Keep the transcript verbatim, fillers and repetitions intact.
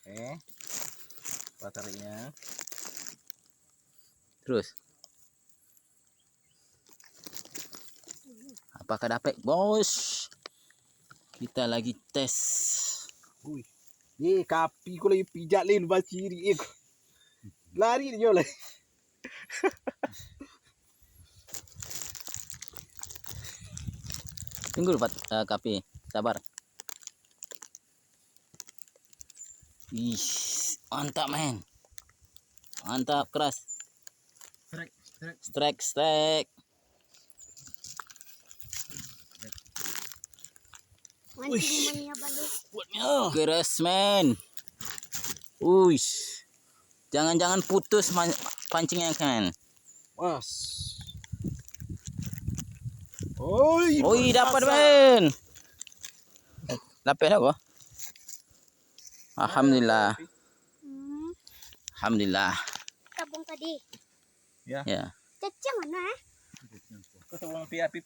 Eh, apa tariknya? Terus. Apakah dapat, bos? Kita lagi tes. Ui. Eh, kapi ko lagi pijak, Lin, baciri, eh. Lari dia lah. Tunggu, Pat, eh, kapi. Sabar. Ih, mantap, men. Mantap, keras. Strike, strike. Strike, strike. Mancing mania balus. Keras, men. Uish. Jangan-jangan putus man-, pancingnya, kan? Mas. Oi, oi, dapat, men. Lapeh dah, boh. Alhamdulillah. Hmm. Alhamdulillah. Tabung tadi. Ya. Ya. Cacing mana, eh? Kau tabung api, api, api.